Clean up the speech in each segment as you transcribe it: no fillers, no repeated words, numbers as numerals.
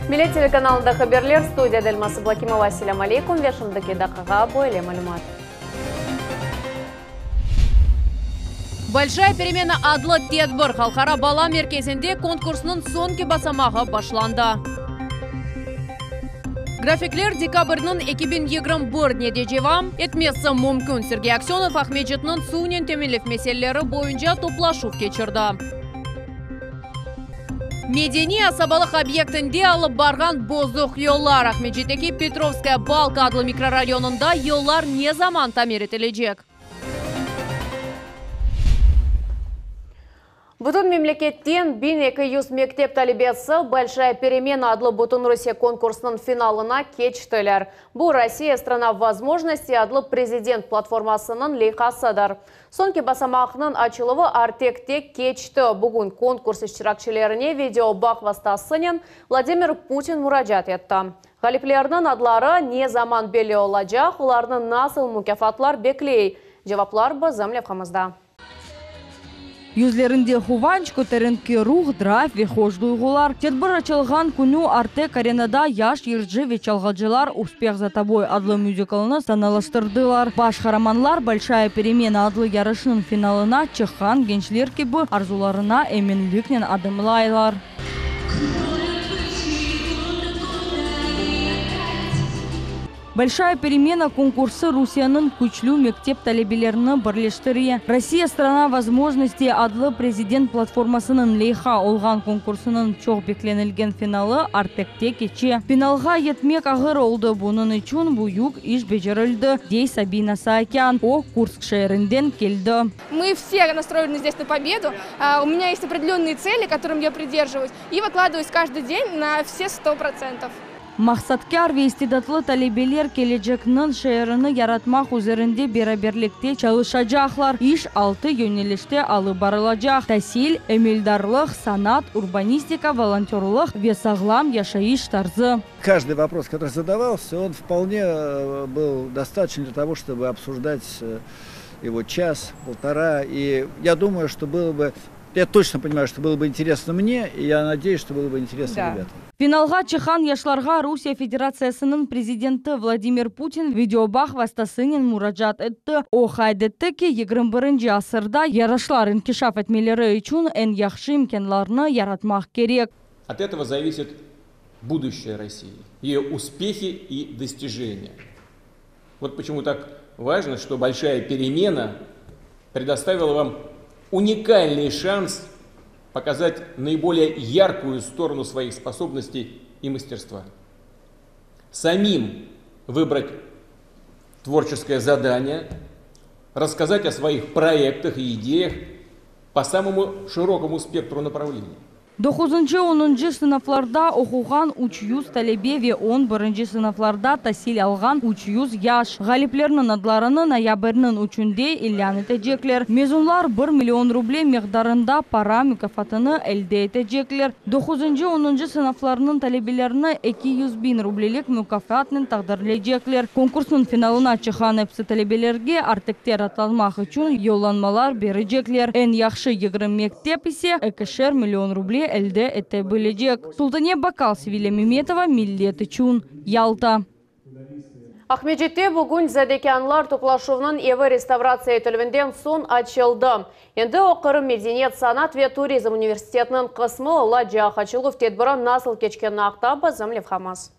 Millet telekanalında haberler, studiyada Elmaz İblakimova. Selâm aleykum ve şimdiki daqiqa böyle malümat. Bolşaya peremena adlı tedbir Halqara bala merkezinde konkursnıñ soñki basamağı başlandı. Grafikler dekabrniñ 2021 nede devam etmesi mümkün, Sergey Aksönov Aqmescitniñ suvnen teminlev meseleleri boyunca toplaşuv keçirdi. Medeniy asabalıq obyektinde alıp barğan bozuq yollar, Aqmescitteki Petrovskaya Balka adlı mikrorayonında yollar ne zaman tamir etilecek? Bütün memleketten 1200 mektep talebesi Bolşaya peremena adlı Bütünrusiye konkursınıñ finalına keçtiler. Bu, Rossiya, strana vozmojnostey adlı prezident platformasınıñ leyhasıdır. Soñki basamaqnıñ açıluvı Artekte keçti. Bugün konkurs iştirakçilerine videobağ vastasınen Vladimir Putin muracaat etti. Ğaliplerniñ adları ne zaman belli olacaq, olarnı nasıl mukâfatlar bekley? Cevaplar bizim levhamızda. Yüzlerinde quvanç, köterinki ruh, drayv ve hoş duyğular. Tedbir açılğan künü Artek Arenada yaş yırcı ve çalğıcılar Uspeh za toboy adlı müzikalnı sanalaştırdılar. Baş qaramanlar Bolşaya peremena adlı yarışnıñ finalına çıqqan gençler kibi arzularına eminliknen adımlaylar. Bolşaya peremena konkursı Rusiyeniñ küçlü mektep talebelerini birleştire. Rossiya, strana vozmojnostey adlı prezident platformasınıñ leyha olğan konkursınıñ çoq beklenilgen finalı Artekte keçe. Finalğa yetmek ağır oldı, bunıñ içün büyük iş becerildi, dey Sabina Saakân. O, Kursk şeerinden keldi. Мы все настроены здесь на победу. У меня есть определенные цели, которым я придерживаюсь, и выкладываюсь каждый день на все 100%. Maqsatkâr ve istidatlı talebeler kelecekniñ şeerini yaratmaq üzerinde beraberlikte çalışacaqlar. İş altı yönelişte alıp barılacaq, tasil, emeldarlıq, sanat, urbanistika, volontörlıq ve sağlam yaşayış tarzı. Каждый вопрос, который задавался, он вполне был достаточен для того, чтобы обсуждать его час, полтора. И я думаю, что было бы, я точно понимаю, что было бы интересно мне, и я надеюсь, что было бы интересно Да. ребятам. Finalğa çıqqan yaşlarğa Rusiye Federatsiyasınıñ prezidenti Vladimir Putin videobağ vastasınen muracaat etti. O qayd etti ki, 21-nci asırda yarışlar inkişaf etmeleri içün eñ yahşı imkânlarnı yaratmaq kerek. От этого зависит будущее России, ее успехи и достижения. Вот почему так важно, что большая перемена предоставила вам уникальный шанс показать наиболее яркую сторону своих способностей и мастерства. Самим выбрать творческое задание, рассказать о своих проектах и идеях по самому широкому спектру направлений. Doquzıncı, onuncı sınıflarda oquğan 300 talebe ve 11-nci sınıflarda tasil alğan 300 yaş. Ğaliplerniñ adlarını noyabrniñ üçünde ilân etecekler. Mezunlar 1 million ruble miqdarında para mukâfatını elde etecekler. Doquzıncı, onuncı sınıflarnıñ talebelerini 200 biñ rublelik mukâfatnen taqdirleycekler. Konkursnıñ finalına çıqqan episi talebelerge Artekte raatlanmaq içün yollanmalar berecekler. Eñ yahşı 20 mektep ise ekişer million ruble elde ete bilecek. Sultane Bakal, Sevilya Memetova, Millet içün, Yalta. Aqmescitte bugün Zadekânlar toplaşuvınıñ evi restavratsiya etilüvinden soñ açıldı. Endi o Qırım medeniyet, sanat ve turizm universitetiniñ qısmı olacaq. Açıluv tedbiri nasıl keçkeni aqta bizim levhamız.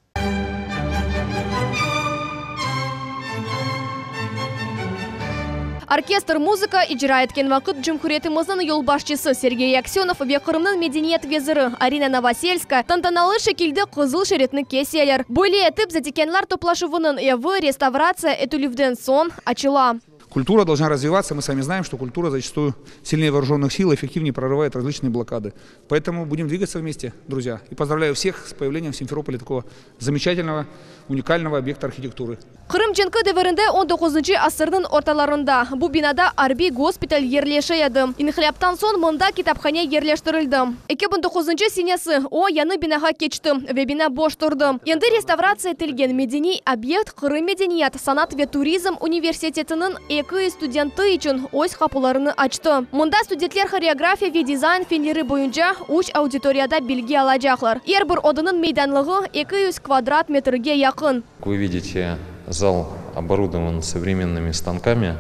Orkestr muzıka icra etken vaqıt cumhuriyetimizniñ yolbaşçısı Sergey Aksönov ve Qırımnıñ medeniyet veziri Arina Novoselskaya tantanalı şekilde qızıl şeritni keseler. Böyle etip Zadekânlar toplaşuvınıñ evi restavratsiya etilüvden soñ açıla. Культура должна развиваться. Мы сами знаем, что культура зачастую сильнее вооруженных сил, эффективнее прорывает различные блокады. Поэтому будем двигаться вместе, друзья. И поздравляю всех с появлением в Симферополе такого замечательного, уникального объекта архитектуры. Qırım cenki devirinde 19-ncı asırnıñ ortalarında bu binada arbiy gospital yerleşe edi. İnqilâptan soñ mında kitaphane yerleştirildi. 2009-ncı senesi o yañı binağa keçti ve bina boş turdı. Endi restavratsiya etilgen medeniy obyekt Qırım medeniyet, sanat ve turizm universitetiniñ eks. 200 studenti içün öz qapularını açtı. Mında studentler horeografiya ve dizayn fenleri boyunca üç auditoriyada bilgi alacaqlar. Er bir odanıñ meydanlığı 200 kvadrat metrge yaqın. Как вы видите, зал оборудован современными станками,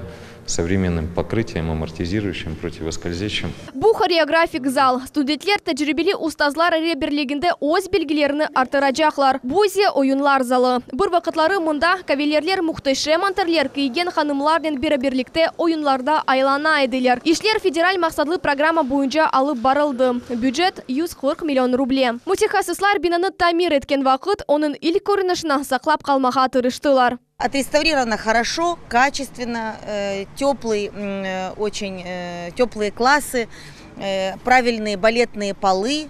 современным покрытием, амортизирующим, противоскользящим. Bu horeografik zal. Studentler tecribeli ustazlar reberliginde öz bilgilerini arttıracaqlar. Bu ise oyunlar zalı. Bir vaqıtları mında kavalerler mühteşem anterler kiygen hanımlarnen beraberlikte oyunlarda aylana ediler. İşler federal maqsatlı programma boyunca alıp barıldı. Bücet 140 million ruble. Mütehassıslar binanı tamir etken vaqıt onıñ ilk körünişini saqlap qalmağa tırıştılar. Отреставрировано хорошо, качественно, теплый, очень теплые классы, правильные балетные полы,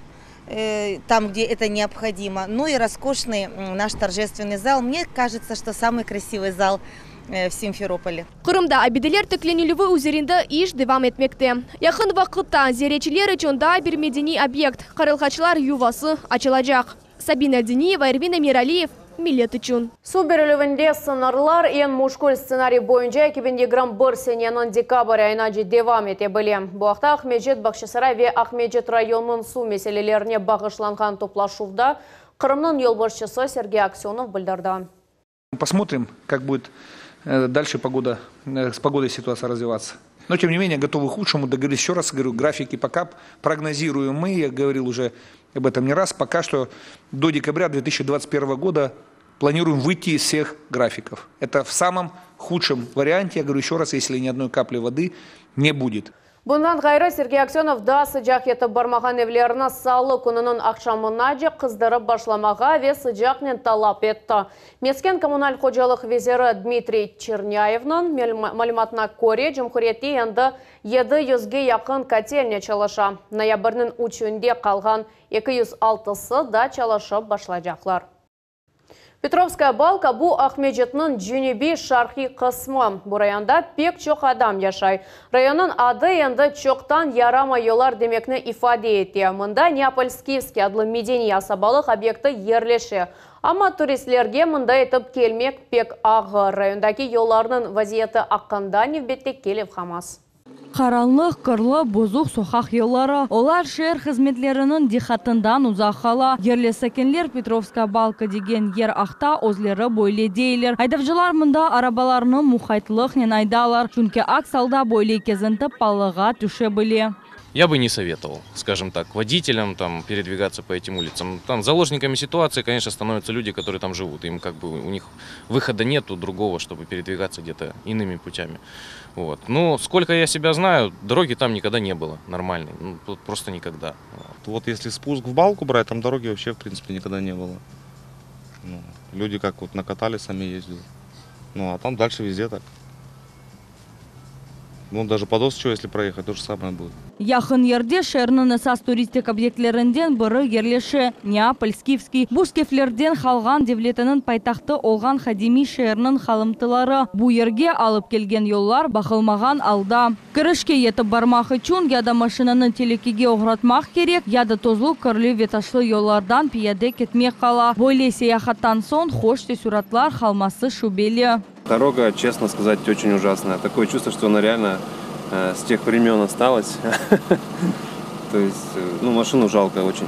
там, где это необходимо. Ну и роскошный наш торжественный зал. Мне кажется, что самый красивый зал в Симферополе. Qırımda abideler tiklenilüvi üzerinde iş devam etmekte. Yaqın vaqıtta ziyaretçiler içün daa bir medeniy obyekt Qarılğaçlar yuvası açılacaq. Sabina Diniyeva, Ervin Emiraliyev, Millet içün. Suv berilüvinde sıñırlar eñ müşkül stsenariy boyunca 2021 seneniñ dekabr ayınace devam ete bile. Bu aqta Aqmescit, Bağçasaray ve Aqmescit rayonınıñ suv meselelerine bağışlanğan toplaşuvda Qırımnıñ yolbaşçısı Sergey Aksönov bildirdi. Посмотрим, как будет дальше погода, с погодой ситуация развиваться. Но, тем не менее, готовы к худшему. Договорились, еще раз говорю, графики пока прогнозируем мы, я говорил уже об этом не раз, пока что до декабря 2021 года планируем выйти из всех графиков. Это в самом худшем варианте, я говорю еще раз, если ни одной капли воды не будет. Bundan ğayrı Sergey Aksönov daa sıcaq yetip barmağan evlerni salı kününiñ aqşamınace qızdırıp başlamağa ve sıcaqnen talap etti. Mesken kommunal hocalıq veziri Dmitriy Çernâyevniñ malümatına köre, cumhuriyette endi 700ge yaqın kotelnya çalışa. Noyabrniñ üçünde qalğan 206sı da çalışıp başlaycaqlar. Petrovskaya Balka bu Aqmescitniñ cenübiy şarqiy qısmı. Bu rayonda pek çoq adam yaşay. Rayonnıñ adı endi çoqtan yaramay yollar demekni ifade ete. Mında Neapol-Skifskiy adlı medeniy asabalıq obyekti yerleşe. Amma turistlerge mında yetip kelmek pek ağır. Rayondaki yollarnıñ vaziyeti aqqında nevbetteki levhamız. Qaranlıq, qırlı, bozuq soqaq yolları. Olar şeer hızmetleriniñ diqqatından uzaq qala. Yerli sakinler Petrovskaya Balka degen yer aqta özleri böyle deyler. Aydavcılar mında arabalarını muqaytlıqnen aydalar, çünki aks alda böyle kezinti paalığa tüşe bile. Я бы не советовал, скажем так, водителям там передвигаться по этим улицам. Там заложниками ситуации, конечно, становятся люди, которые там живут. Им как бы у них выхода нету другого, чтобы передвигаться где-то иными путями. Вот. Но сколько я себя знаю, дороги там никогда не было нормальной. Ну, тут просто никогда. Вот. Вот если спуск в балку брать, там дороги вообще в принципе никогда не было. Ну, люди как вот накатали, сами ездят. Ну, а там дальше везде так. Ну, даже по Досычево, если проехать, то же самое будет. Yaqın yerde şeerniñ esas turistik obyektlerinden biri yerleşe Neapol Skifskiy. Bu skiflerden qalğan devletiniñ paytahtı olğan qadimiy şeerniñ qalımtıları. Bu yerge alıp kelgen yollar baqılmağan alda. Kirişke yetip barmaq içün ya da maşinanı telükege oğratmaq kerek, ya da tozlu, kirli ve taşlı yollardan piyade ketmek qala. Böyle seyahattan soñ hoş teessuratlar qalması şübeli. Дорога, честно сказать, очень ужасная. Такое чувство, что она реально с тех времен осталась. То есть, ну, машину жалко очень.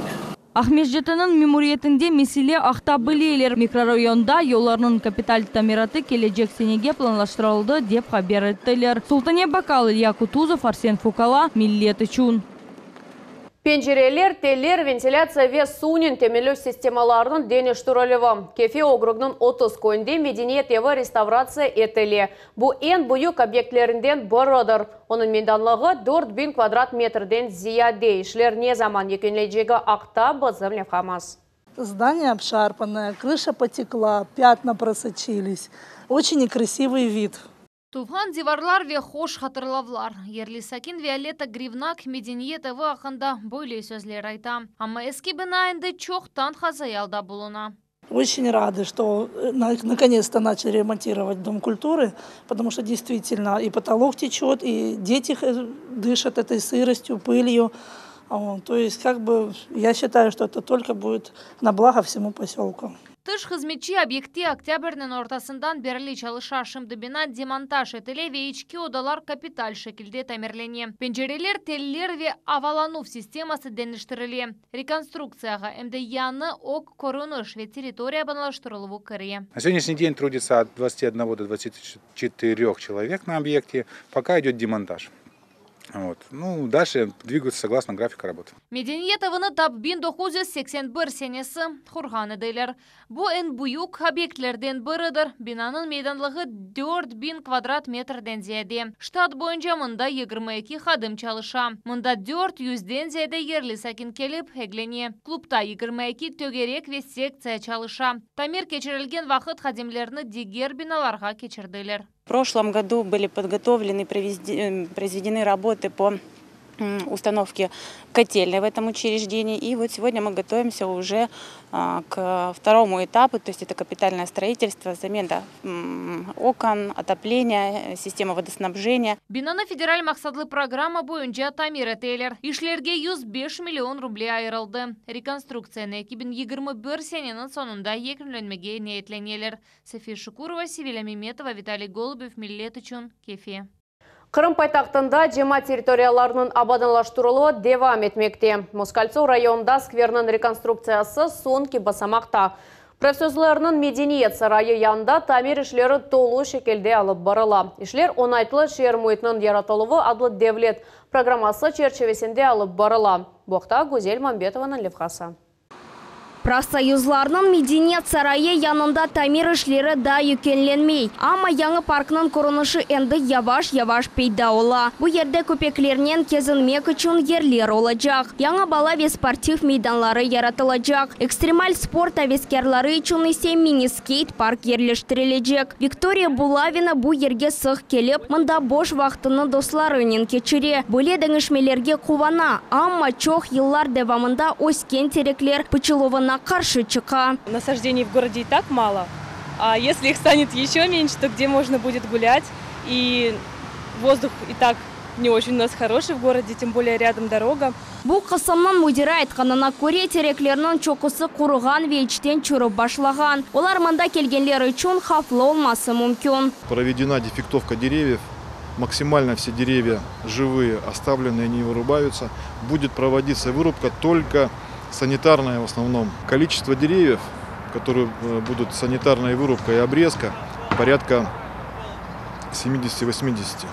Aqmescitniñ memuriyetinde mesele aqta bileler. Mikrorayonda yollarnıñ kapital tamiratı kelecek senege planlaştırıldı, dep haber ettiler. Sultane Bakal, İlya Kutuzov, Arsen Fukala, Millet içün. Pencereler, teller, ventilâtsiya ve suvnen teminlev sistemalarınıñ deñiştirilüvi. Kefe okrugınıñ 30 köyünde medeniyet evi restavratsiya etile. Bu eñ büyük obyektlerinden biridir. Onıñ meydanlığı 4000 kvadrat metrden ziyade. İşler ne zaman yekünlenecegi aqta bizim levhamız. Здание обшарпанное, крыша потекла, пятна просочились. Очень некрасивый вид. Tuvğan divarlar ve hoş hatırlavlar. Yerli sakin Violetta Grivnak medeniyet evi aqqında böyle sözler ayta. Amma eski bina endi çoqtan hazay alda buluna. Очень рады, что наконец-то начали ремонтировать Дом культуры, потому что действительно и потолок течет, и дети дышат этой сыростью, пылью. То есть, как бы, я считаю, что это только будет на благо всему поселку. Tış hızmetçi obyektte oktâbrniñ ortasından berli çalışa. Şimdi bina demontaj etile ve içki odalar kapital şekilde tamirlene. Pencereler, teller ve avalanuv sisteması deñiştirile. Rekonstruktsiyağa em de yañı ög körüniş ve territoriya abadanlaştırıluvı kire. На сегодняшний день трудится от 21 до 24 человек на объекте, пока идет демонтаж. Вот. Ну, дальше двигаются согласно графика работы. Medeniyet evini tap 1981 senesi qurğan ediler. Bu eñ büyük obyektlerden biridir. Binanıñ meydanlığı 4000 kvadrat metrden ziyade. Ştat boyunca mında 22 hadim çalışa. Mında 400-den ziyade yerli sakin kelip eglene. Klubta 22 tögerek ve sektsiya çalışa. Tamir keçirilgen vaqıt hadimlerni diger binalarğa keçirdiler. В прошлом году были подготовлены, произведены работы по установке котельной в этом учреждении. И вот сегодня мы готовимся уже к второму этапу, то есть это капитальное строительство, замена окон, отопления, система водоснабжения. Binanı federal maqsatlı programma boyunca tamir eteler. İşlerge 105 million ruble ayırıldı. Rekonstruktsiyanı 2021 seneniñ soñunda yekünlenmege niyetleneler. Safiye Şukurova, Sevilâ Memetova, Vitaliy Golubev, Millet içün, Kefe. Qırım paytahtında cemaat territoriyalarınıñ abadanlaştırıluvı devam etmekte. Moskoltso rayonında skverniñ rekonstruktsiyası soñki basamaqta. Profsoyuzlarnıñ medeniyet sarayı yanında tamir işleri tolu şekilde alıp barıla. İşler Oñaytlı şeer müitiniñ yaratıluvı adlı devlet programması çerçivesinde alıp barıla. Bu aqta Güzel Mambetovanıñ levhası. Profsoyuzlarnıñ medeniyet sarayı yanında tamir işleri daa yekünlenmey. Amma yañı parknıñ körünişi endi yavaş-yavaş peyda ola. Bu yerde köpeklernen kezinmek içün yerler olacaq. Yañı bala ve sportiv meydanları yaratılacaq. Ekstremal sport aveskârları içün ise mini-skeyt park yerleştirilecek. Viktoriya Bulavina bu yerge sıq kelip, mında boş vaqtını dostlarınen keçire. Böyle deñişmelerge quvana, amma çoq yıllar devamında ösken terekler pıçıluvına qarşı çıqa. Насаждений в городе и так мало, а если их станет еще меньше, то где можно будет гулять? И воздух и так не очень у нас хороший в городе, тем более рядом дорога. Bu qısımnıñ müdiri aytqanına köre, tereklerniñ çoqusı quruğan ve içten çürip başlağan. Olar mında kelgenler içün havflı olması mümkün. Проведена дефектовка деревьев. Максимально все деревья живые оставлены, они не вырубаются. Будет проводиться вырубка только санитарная в основном. Количество деревьев, которые э, будут санитарная вырубка и обрезка, порядка 70-80.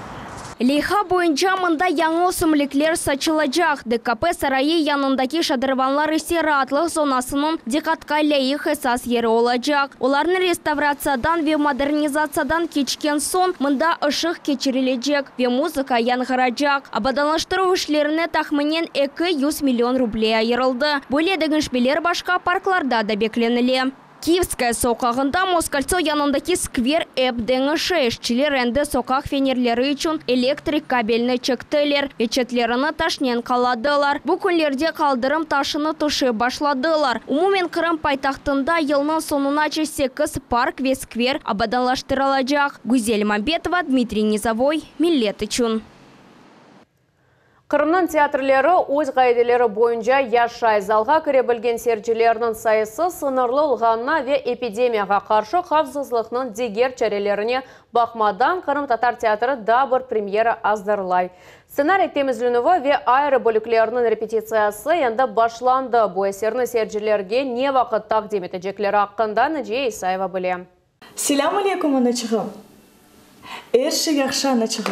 Leyha boyunca mında yañı ösümlikler saçılacaq. DKP sarayı yanındaki şadırvanlar ise raatlıq zonasınıñ diqqatqa lâyıq esas yeri olacaq. Olarnı restavratsiyadan ve modernizatsiyadan keçken soñ mında ışıq keçirilecek ve muzıka yañğıracaq. Abadanlaştıruv işlerine tahminen 200 million ruble ayırıldı. Böyle deñişmeler başqa parklarda da beklenile. Kiyevskaya soqağında Moskoltso yanındaki skver ep deñişe. İşçiler endi soqaq fenerleri içün elektrik kabelini çektiler ve çetlerini taşnen qaladılar. Bu künlerde qaldırım taşını töşep başladılar. Umumen Qırım paytahtında yılnıñ soñunace sekiz park ve skver abadanlaştırılacaq. Güzel Mambetova, Dmitriy Nizovoy, Millet içün. Qırımnıñ teatrleri öz qaideleri boyunca yaşay. Zalğa kire bilgen seyircilerniñ sayısı sıñırlı olğanına ve epidemiyağa qarşı havfsızlıqnıñ diger çarelerine baqmadan Qırımtatar teatri daa bir premyera azırlay. Stsenariy temizlenüvi ve ayrı bölüklerniñ repetitsiyası endi başlandı. Bu eserni seyircilerge ne vaqıt taqdim etecekleri aqqında Naciye İsayeva bile. Selâm aleyküm, anaçığım! Er şey yahşı, anaçığım.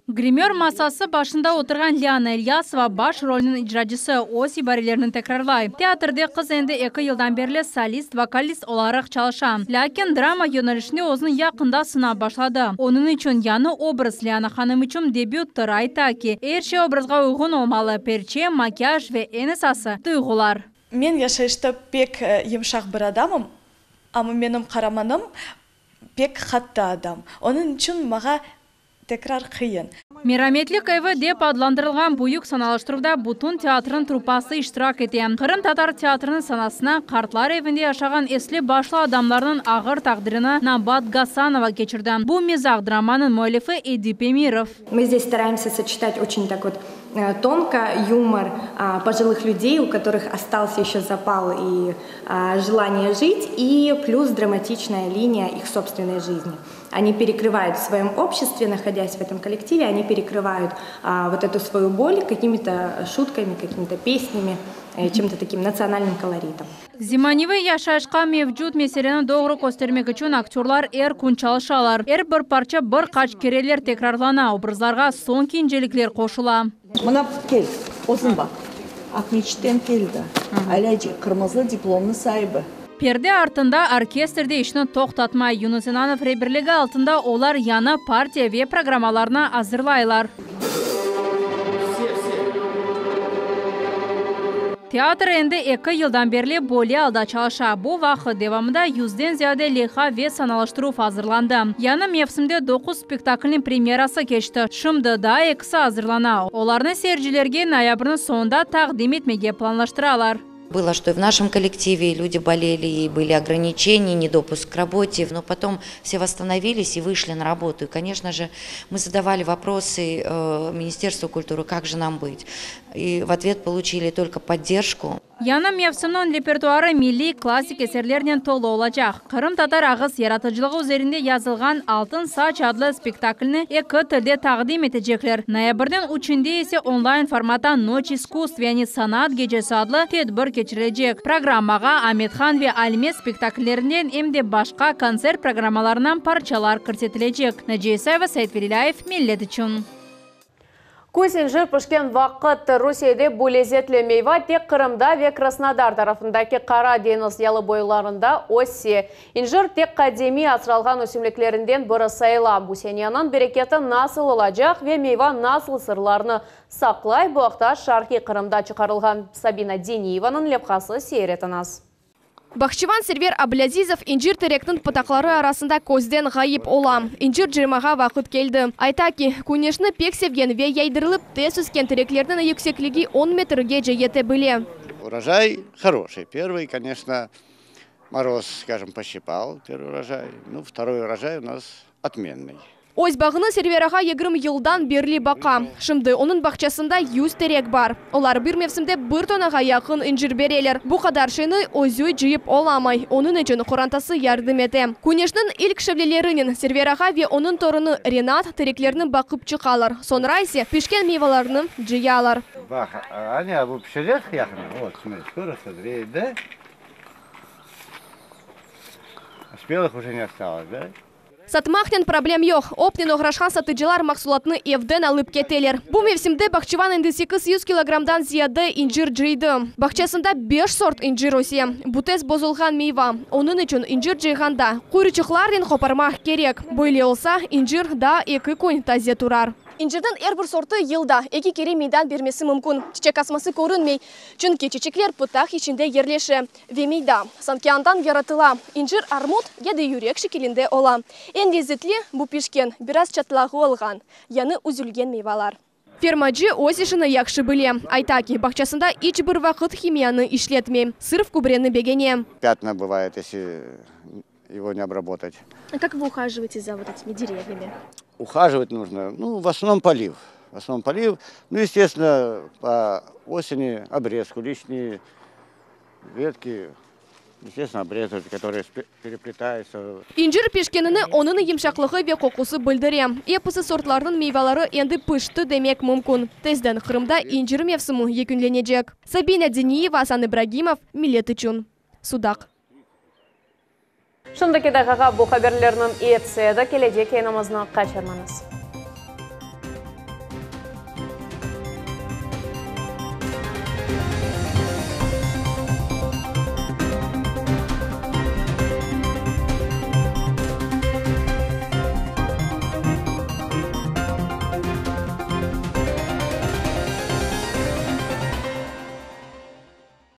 Grimör masası başında oturğan Liana İlyasova, baş rolniñ icracısı, öz ibarelerini tekrarlay. Teatrde qız endi eki yıldan berli solist, vokalist olaraq çalışa. Lâkin drama yönelişinde özüni yaqında sınap başladı. Onıñ içün yañı obraz Liana hanım içün debüttır, ayta ki, er şey obrazğa uyğun olmalı, perçe, makiyaj ve eñ esası, duyğular. Men yaşayışta pek yımşaq bir adamım, amma menim qaramanım pek qattı adam. Onıñ içün mağa tekrar qıyın. Merametlik evi dep adlandırılğan büyük sanalaştıruvda bütün teatrnıñ truppası iştirak ete. Qırımtatar teatriniñ sanasına qartlar evinde yaşağan esli-başlı adamlarnıñ ağır taqdirini Nabat Gasanova keçirdi. Bu mizah dramanıñ müellifi Edip Emirov. Мы здесь стараемся сочетать очень так вот. Тонко юмор пожилых людей, у которых остался еще запал и желание жить, и плюс драматичная линия их собственной жизни. Они перекрывают в своем обществе, находясь в этом коллективе, они перекрывают вот эту свою боль какими-то шутками, какими-то песнями, чем-то таким национальным колоритом. Zemaneviy yaşayışqa mevcut meseleni doğru köstermek içün aktörlar er kün çalışalar. Er bir parça bir qaç kereler tekrarlana, obrazlarğa soñki incelikler qoşula. Mına kel, özüñ baq. Aqmescitten keldi. Alâcı, qırmızı diplomnıñ saibi. Perde artında orkestr de işni toqtatmay. Yunus İnanov reberligi altında olar yañı partiya ve programmalarnı azırlaylar. Teatr endi eki yıldan berli böyle alda çalışa. Bu vaqıt devamında yüzden ziyade leyha ve sanalaştıruv azırlandı. Yañı mevsimde doquz spektaklniñ premyerası keçti. Şimdi daa ekisi azırlana. Olarnı seyircilerge noyabrniñ soñunda taqdim etmege planlaştıralar. Было, что и в нашем коллективе люди болели, и были ограничения, недопуск к работе, но потом все восстановились и вышли на работу. И, конечно же, мы задавали вопросы э, Министерству культуры, как же нам быть. И в ответ получили только поддержку. Yañı mevsimniñ repertuarı milliy klassik eserlernen tolu olacaq. Qırımtatar ağız yaratıcılığı üzerinde yazılğan Altın saç adlı spektaklni eki tilde taqdim etecekler. Noyabrniñ üçünde ise onlayn formatta Noç iskusstv, yani Sanat gecesi adlı tedbir keçirilecek. Programmağa Amethan ve Alme spektakllerinden em de başqa kontsert programmalarından parçalar kirsetilecek. Naciye İsayeva, Said Velilâyev, Millet içün. Küz incir pişken vaqıttır. Rusiyede bu lezetli meyva tek Qırımda ve Krasnodar tarafındaki Qara deñiz yalıboylarında öse. İncir tek qadimiy asralğan ösümliklerinden biri sayıla. Bu seneniñ bereketi nasıl olacaq ve meyva nasıl sırlarnı saqlay, bu aqta Şarqiy Qırımda çıqarılğan Sabina Deniyevanıñ levhası seyir etiñiz. Bahçivan Server Ablâzizov incir terekniñ pıtaqları arasında közden ğayıp ola. İncir cıymağa vaqıt keldi. Ayta ki, küneşni pek sevgen ve yaydırılıp tez ösken tereklerniñ yüksekligi on metrgece yete bile. Urojay horoşıy. Pervıy, koneçno, moroz, skajem, poşçipal pervıy urojay. Nu, vtoroy urojay u nas otmennıy. Öz bağını Server ağa 20 yıldan berli baqa. Şimdi onıñ bağçasında 100 terek bar. Olar bir mevsimde bir tonnağa yaqın incir bereler. Bu qadar şeyni özü cıyıp olamay, onıñ içün qorantası yardım ete. Küneşniñ ilk şevlelerinen Server ağa ve onıñ torunı Renat tereklerni baqıp çıqalar, soñra ise pişken meyvalarnı cıyalar. Baq, Aня, bu pişecek yaqında. Vot, smotri, skoro sozreet, da? Spelых уже ne ostalos, da? Satmaqnen problem yoq. Optnen oğraşqan satıcılar mahsulatnı evden alıp keteler. Bu mevsimde bağçıvan endi 800 kilogrammdan ziyade incir cıydı. Bağçasında beş sort incir öse. Bu tez bozulğan meyva. Onıñ içün incir cıyğanda, quyruçıqlarnen qoparmaq kerek. Böyle olsa, incir daa eki kün taze turar. İncirniñ er bir sortı yılda eki kere meydan bermesi mümkün. Çiçek asması körünmey, çünki çiçekler pıtaq içinde yerleşe. Ve meyda, sanki andan yaratıla. İncir armut ya da yürek şekilinde ola. Eñ lezzetli, bu pişken, biraz çatlağı olğan, yañı üzülgen meyvalar. Fermacı öz işini yahşı bile. Ayta ki, bağçasında iç bir vaqıt himiyanı işletmey, sırf kübreni begene. Пятна бывает, если его не обработать. А как вы ухаживаете за вот этими деревьями? Ухаживать нужно, ну, в основном полив. В основном полив. Ну, естественно, по осени обрезку, лишние ветки, естественно, обрезать, которые переплетаются. İncir pişkenini onıñ yımşaqlığı ve qoqusı bildire. Episi sortlarnıñ meyvaları endi pişti demek mümkün. Tezden Qırımda incir mevsimi yekünlenecek. Sabina Deniyeva, Asan İbragimov, Millet içün. Sudaq. Şimdiki daqiqa bu haberlerniñ episi edi. Kelecek yayınımıznı qaçırmañız.